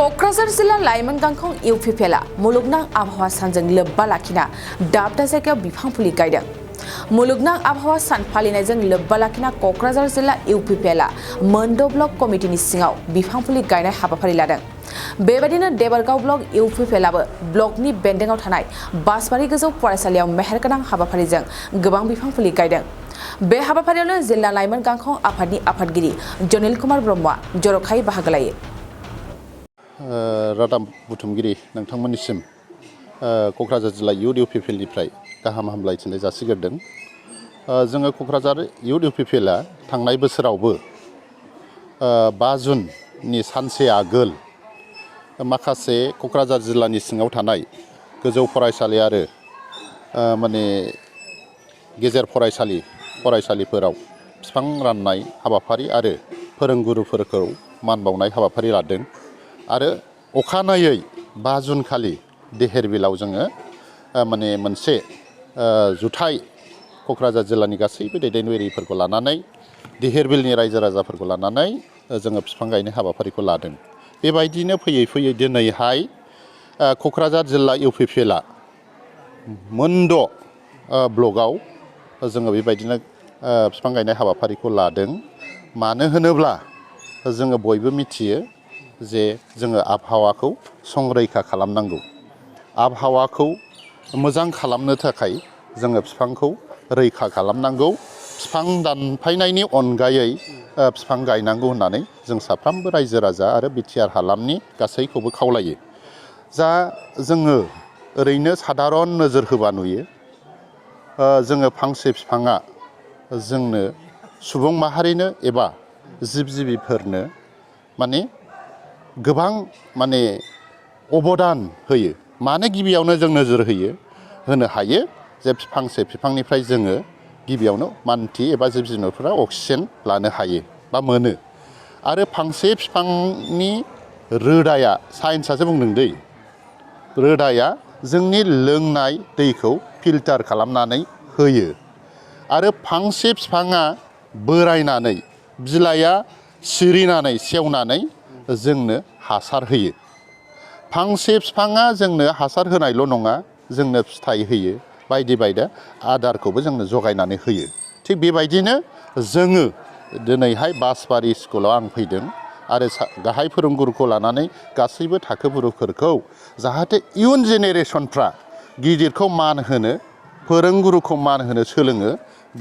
क'क्राझार जिल्ला लाइमोन गांखं इउपिपिएलआ मुलुगनां आबहावा सानजों लोब्बा लाखिना दाब-दाब जायगायाव बिफां फुलि गायदों। मुलुगनां आबहावा सान फालिनायजों लोब्बा लाखिना क'क्राझार जिल्ला इउपिपिएलआ मोनद' ब्लक कमिटिनि सिङाव बिफां फुलि गायनाय हाबाफारि लादों। बेबायदिनो देबरगाव ब्लक इउपिपिएलआबो ब्लकनि बेन्दोंआव थानाय बासबारि गोजौ फरायसालियाव मेहेरगोनां हाबाफारिजों गोबां बिफां फुलि गायदों। बे हाबाफारियावनो जिल्ला लाइमोन गांखं आफादनि आफादगिरि जनिल कुमार ब्रह्मआ जर'खायै बाहागो लायो। रादाब बुथुमगिरि नोंथांमोननिसिम क'क्राझार जिल्ला इउथ इउपिपिएलनिफ्राय गाहाम हामलायथिनाय जासिग्रोदों। जोङो क'क्राझार इउथ इउपिपिएलआ थांनाय बोसोरावबो 5 जुननि सानसे आगोल माखासे क'क्राझार जिल्लानि सिङाव थानाय गोजौ फरायसालि आरो गेजेर फरायसालिफोराव बिफां राननाय हाबाफारि आरो फोरोंगुरुफोरखौ मान बावनाय हाबाफारि लादों। आरो अखानायै 5 जुन खालि देहेरबिलाव जोङो मोनसे जुथाइ क'क्राझार जिल्लानि गासैबो दैदेनगिरिफोरखौ लानानै देहेरबिलनि रायजो राजाफोरखौ लानानै जोङो बिफां गायनाय हाबाफारिखौ लादों। बेबायदिनो फैयै दिनैहाय क'क्राझार जिल्ला इउपिपिएलआ मोनद' ब्लकआव जोङो बेबायदिनो बिफां गायनाय हाबाफारिखौ लादों। मानो होनोब्ला जोङो बयबो मिथियो जे जोङो आबहावाखौ संरैखा खालामनांगौ। आबहावाखौ मोजां खालामनो थाखाय जोङो बिफांखौ रैखा खालामनांगौ। बिफां दानफायनायनि अनगायै बिफां गायनांगौ होननानै जों साफ्रोमबो रायजो राजा आरो बिटिआर हालामनि गासैखौबो खावलायो। जोङो ओरैनो सादारन नोजोर होबा नुयो जोङो फांसे बिफाङा जोंनो सुबुं माहारिनो एबा जिब जिबिफोरनो गोबां अबदान होयो। मानो गिबियावनो जों नोजोर होनो हायो जे फांसे बिफांनिफ्राय जोङो गिबियावनो मानसि एबा जिब जुनारफोरा अक्सिजेन लानो हायो बा मोनो। आरो फांसे बिफांनि रोदाया साइन्सआसो बुंदों दै रोदाया जोंनि लोंनाय दैखौ फिल्टार खालामनानै होयो। आरो फांसे बिफाङा बोरायनानै बिलाइया सिरिनानै सेवनानै जोंनो हासार होयो। फांसे बिफाङा जोंनो हासार होनायल' नङा, जोंनो फिथाइ होयो, बायदि आदारखौबो जोंनो जगायनानै होयो। थिग बेबायदिनो जोङो दिनैहाय बासबारि स्कुलाव आं फैदों आरो गाहाय फोरोंगुरुखौ लानानै गासैबो थाखोगुरुफोरखौ जाहाथे इयुन जेनेरेसनफ्रा गिदिरखौ मान होनो, फोरोंगुरुखौ मान होनो सोलोङो।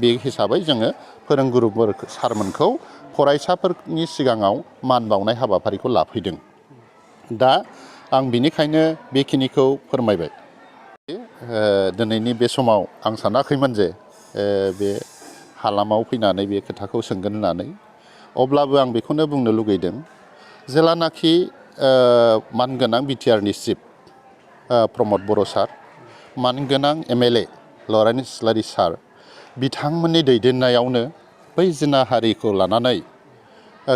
बे हिसाबै जोङो फोरोंगुरु सारमोनखौ फरायसाफोरनि सिगाङाव मान बावनाय हाबाफारिखौ लाफैदों। दा आं बिनिखायनो बेखिनिखौ फोरमायबाय। दिनैनि बे समाव आं सानाखैमोन जे बे हालामाव फैनानै बे खोथाखौ सोंगोन होननानै। अब्लाबो आं बेखौनो बुंनो लुगैदों, जेलानाखि मानगोनां बिटिआरनि चिफ प्रमद बर' सार, मानगोनां एमएलए लरेन्स इस्लारि सार, बिथांमोननि दैदेननायावनो बै जिनाहारिखौ लानानै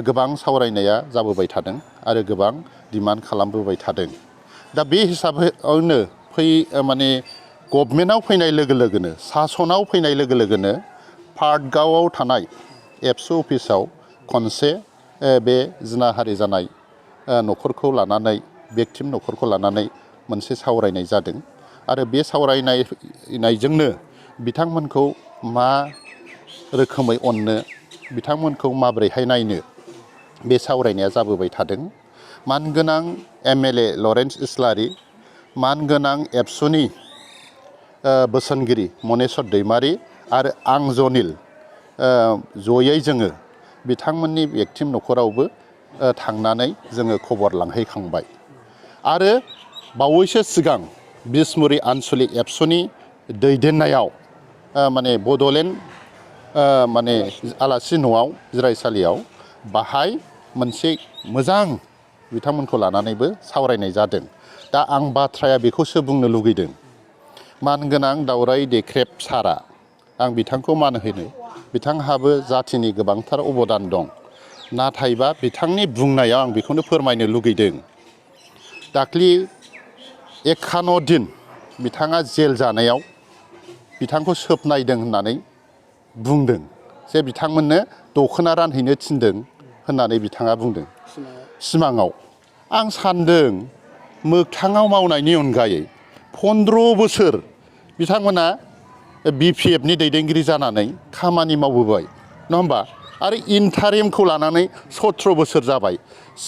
गोबां सावरायनाया जाबोबाय थादों आरो गोबां डिमान्ड खालामबोबाय थादों। दा बे हिसाबावनो गभर्नमेन्टआव फैनाय लोगो लोगोनो, सासनाव फैनाय लोगो लोगोनो पाटगावआव थानाय एबसु अफिसाव खनसे बे जिनाहारि जानाय न'खरखौ लानानै, भिक्टिम न'खरखौ लानानै मोनसे सावरायनाय जादों। आरो बे सावरायनायजोंनो बिथांमोनखौ मा रोखोमै अननो, बिथांमोनखौ माबोरैहाय नायनो, बे सावरायनाया जाबोबाय थादों। मानगोनां एमएलए लरेन्स इस्लारि, मानगोनां एबसुनि बोसोनगिरि मनेस्वर दैमारि आरो आं जनिल जयै जोङो बिथांमोननि भिक्टिम न'खरावबो थांनानै जोङो खबर लांहैखांबाय। आरो बावैसो सिगां बिसमुरि आनसलिक एबसुनि दैदेननायाव बड'लेण्ड आलासि न'आव जिरायसालियाव बाहाय मोनसे मोजां बिथांमोनखौ लानानैबो सावरायनाय जादों। दा आं बाथ्राया बेखौसो बुंनो लुगैदों, मानगोनां दावराय देख्रेब सारा, आं बिथांखौ मान होनो, बिथांहाबो जाथिनि गोबांथार अबदान दं। नाथायबा बिथांनि बुंनायाव आं बेखौनो फोरमायनो लुगैदों, दाख्लि 51 दिन बिथाङा जेल जानायाव बिथांखौ सोबनायदों होननानै बुंदों, जे बिथांमोननो दख'ना रानहैनो थिनदों होननानै बिथाङा बुंदों सिमाङाव। आं सान्दों मोगथाङाव मावनायनि अनगायै 15 बोसोर बिथांमोना BPFनि दैदेनगिरि जानानै खामानि मावबोबाय नङा होमबा आरो इन्टारिमखौ लानानै 17 बोसोर जाबाय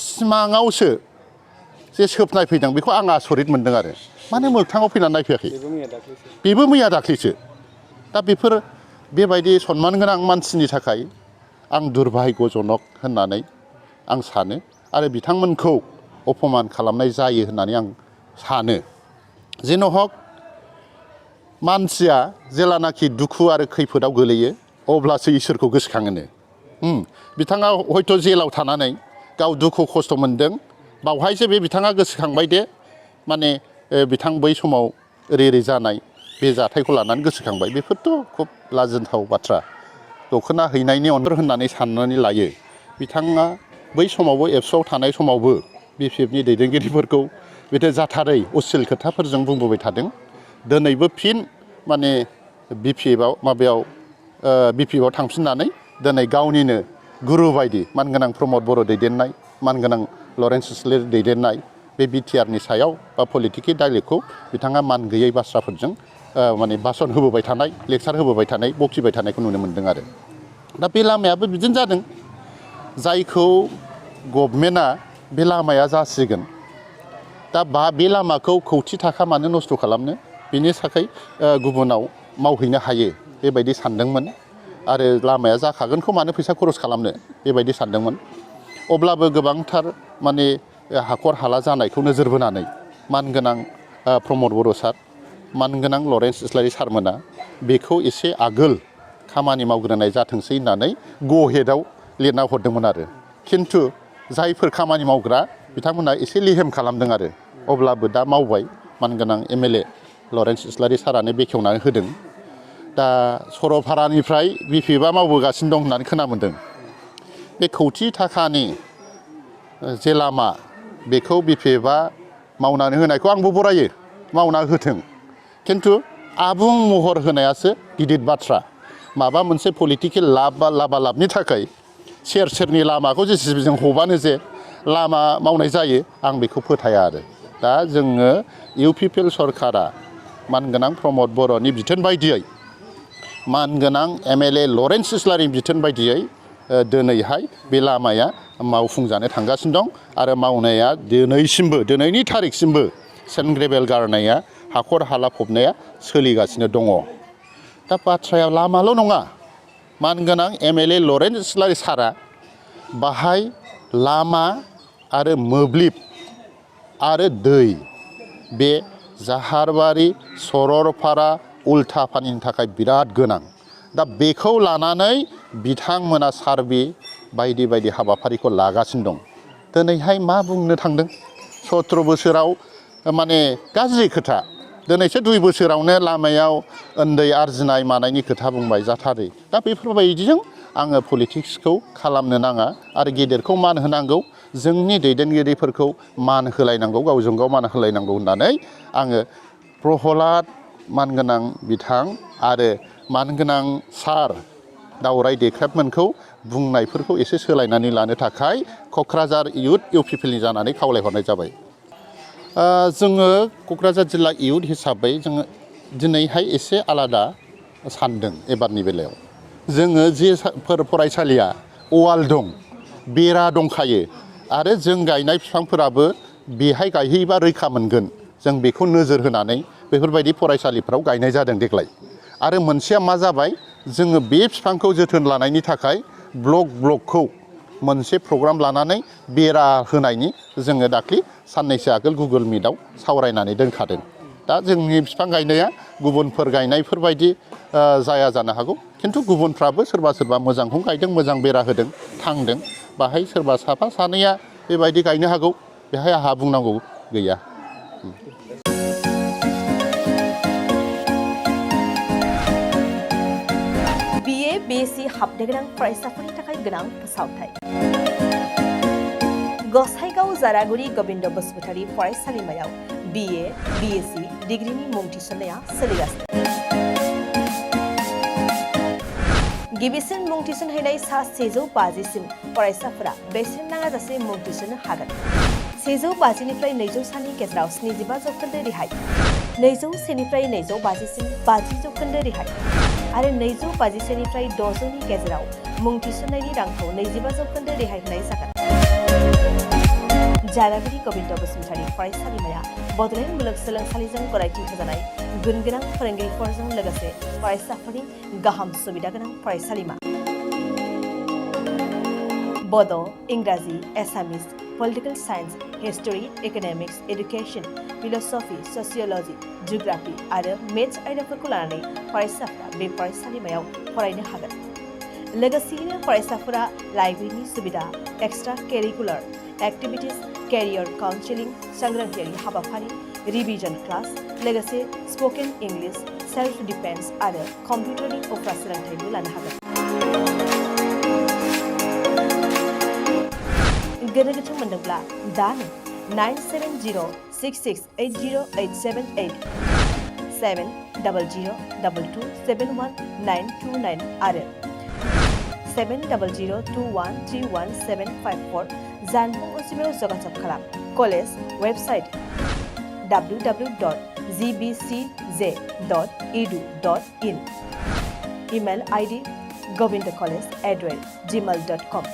सिमाङावसो जे सोबनाय फैदों बेखौ आं आसरित मोन्दों आरो माने मोगथाङाव फैनानै नायफैयाखै बेबो मैया दाख्लैसो दा बेफोर बेबायदि सनमान गोनां मानसिनि थाखाय आं दुर्भाग्यजनक होननानै आं सानो आरो बिथांमोनखौ अपमान खालामनाय जायो होननानै आं सानो जेन' हक मानसिया जेलानाखि दुखु आरो खैफोदाव गोलैयो अब्लासो इसोरखौ गोसोखाङोनो बिथाङा हयथ' जेलाव थानानै गाव दुखु खस्थ' मोन्दों बावहायसो बे बिथाङा गोसोखांबाय दे माने बिथां बै समाव ओरै जानाय बे जाथायखौ लानानै गोसोखांबाय बेफोरथ' खुब लाजिथाव बाथ्रा दख'ना हैनायनि अनर होननानै साननानै लायो बिथाङा बै समावबो एबसुआव थानाय समावबो BPFनि दैदेनगिरिफोरखौ बिदि जाथारै असिल खोथाफोरजों बुंबोबाय थादों दिनैबो फिन माने BPFआव थांफिननानै दिनै गावनिनो गुरु बायदि मानगोनां प्रमद बर' दैदेननाय मानगोनां लरेन्स इस्लारि दैदेननाय बे BTRनि सायाव बा पलिटिकेल डाइलेक्टखौ बिथाङा मान गैयै बाथ्राफोरजों माने भाषण होबोबाय थानाय लेक्सार होबोबाय थानाय बखिबाय थानायखौ नुनो मोन्दों आरो दा बे लामायाबो बिदिनो जादों जायखौ गभर्नमेन्टआ बे लामाया जासिगोन दा बे लामाखौ कौटि थाखा मानो नस्थ' खालामनो बिनि थाखाय गुबुनाव मावहैनो हायो बेबायदि सानदोंमोन आरो लामाया जाखागोनखौ मानो फैसा खरस खालामनो बेबायदि सानदोंमोन अब्लाबो गोबांथार माने हाखर हाला जानायखौ नोजोर बोनानै मानगोनां प्रमद बर' सार मानगोनां लरेन्स इस्लारि सारमोना बेखौ एसे आगोल खामानि मावग्रोनाय जाथोंसै होननानै ग'हेडआव लिरना हरदोंमोन आरो खिन्थु जायफोर खामानि मावग्रा बिथांमोना एसे लेहेम खालामदों आरो अब्लाबो दा मावबाय मानगोनां MLA लरेन्स इस्लारि सारानो बेखेवनानै होदों दा सरलपारानिफ्राय BPFआ मावबोगासिनो दं होननानै खोनामोन्दों बे कौटि थाखानि जे लामा बेखौ BPFआ मावनानै होनायखौ आंबो बरायो मावना होथों खिन्थु आबुं महर होनायासो गिदिर बाथ्रा माबा मोनसे पलिटिकेल लाब बा लाबालाबनि थाखाय सेर सेरनि लामाखौ JCBजों हबानो जे लामा मावनाय जायो आं बेखौ फोथाया आरो दा जोङो UPPL सरकारा मानगोनां प्रमद बर'नि बिथोन बायदियै मानगोनां MLA लरेन्स इस्लारिनि बिथोन बायदियै दिनैहाय बे लामाया मावफुंजानो थांगासिनो दं आरो मावनाया दिनैसिमबो दिनैनि थारिखसिमबो सेन्ड ग्रेभेल गारनाया हाखर हाला फबनाया सोलिगासिनो दङ दा बाथ्राया लामाल' नङा मानगोनां MLA लरेन्स इस्लारि सारा बाहाय लामा आरो मोब्लिब आरो दै बे जाहारबारि सरलपारा उल्थापानिनि थाखाय बिराद गोनां दा बेखौ लानानै बिथांमोना सार्भे बायदि बायदि हाबाफारिखौ लागासिनो दं दिनैहाय मा बुंनो थांदों 17 बोसोराव माने गाज्रि खोथा दिनैसो 2 बोसोरावनो लामायाव उन्दै आरजिनाय मानायनि खोथा बुंबाय जाथारै दा बेफोरबायदिजों आङो पलिटिक्सखौ खालामनो नाङा आरो गेदेरखौ मान होनांगौ जोंनि दैदेनगिरिफोरखौ मान होलायनांगौ गावजों गाव मान होलायनांगौ होननानै आङो प्रहलाद मानगोनां बिथां आरो मानगोनां सार दावराय देख्रेबमोनखौ बुंनायफोरखौ एसे सोलायनानै लानो थाखाय क'क्राझार इयुथ UPPLनि जानानै खावलायहरनाय जाबाय जोङो क'क्राझार जिल्ला इयुथ हिसाबै जोङो दिनैहाय एसे आलादा सानदों एबारनि बेलायाव जोङो जेफोर फरायसालिया वाल दं बेरा दंखायो आरो जों गायनाय बिफांफोराबो बेहाय गायहैबा रैखा मोनगोन जों बेखौ नोजोर होनानै बेफोरबायदि फरायसालिफ्राव गायनाय जादों देग्लाय आरो मोनसेया मा जाबाय जोङो बे बिफांखौ जोथोन लानायनि थाखाय ब्लकखौ मोनसे प्रग्राम लानानै बेरा होनायनि जोङो दाख्लि साननैसो आगोल गुगोल मिटआव सावरायनानै दोनखादों दा जोंनि बिफां गायनाया गुबुनफोर गायनायफोर बायदि जाया जानो हागौ खिन्थु गुबुनफ्राबो सोरबा सोरबा मोजांखौ गायदों मोजां बेरा होदों थांदों बाहाय सोरबा साफा सानैया बेबायदि गायनो हागौ बेहाय आंहा बुंनांगौ गैया BA BSc हाबनो गोनां फरायसाफोरनि थाखाय गोनां फोसावथाय गसाइगाव जारागुरि गोविन्द बसुमतारी फरायसालिमायाव BA BSc डिग्रीनि मुं थिसननाया सोलिगासिनो गिबिसिन मुं थिसनहैनाय सा 150 सिम फरायसाफोरा बेसेन नाङाजासे मुं थिसननो हागोन 150निफ्राय 200 साननि गेजेराव 75 जौखोन्दो रेहाय 201 निफ्राय 250 सिम 50 जौखोन्दो रेहाय आरो 250 निफ्राय 600 नि गेजेराव मुं थिसननायनि रांखौ 25 जौखोन्दो रेहाय होनाय जागोन। जारागुरि गबिन्द बसुमतारी फरायसालिमाया बड'लेण्ड मुलुगसोलोंसालिजों गनायथि होजानाय गुनगोनां फोरोंगिरिफोरजों लोगोसे फरायसाफोरनि गाहाम सुबिदा गोनां फरायसालिमा। बड', इंराजि, Assamese, political science, history, economics, education, philosophy, sociology, geography आरो मेथ्स आयदाफोरखौ लानानै फरायसाफोरा बे फरायसालिमायाव फरायनो हागोन। लोगोसेयैनो फरायसाफोरा लाइब्रेरिनि सुबिदा, extra curricular activities, career counselling, सांग्रांथियारि हाबाफारि, रिविजन क्लास, लोगोसे स्पोकन इंग्लिश, सेल्फ डिफेन्स आरो कम्पिउटारनि उफ्रा सोलोंथायबो लानो हागोन। गोनो गोथो मोनदोंब्ला दानो 9706680878 70022271929 आरो 7002131754 जानबुं अनजिमायाव जगाजग खालाम। College website www.gbcj.edu.in email ID govindacollege@gmail.com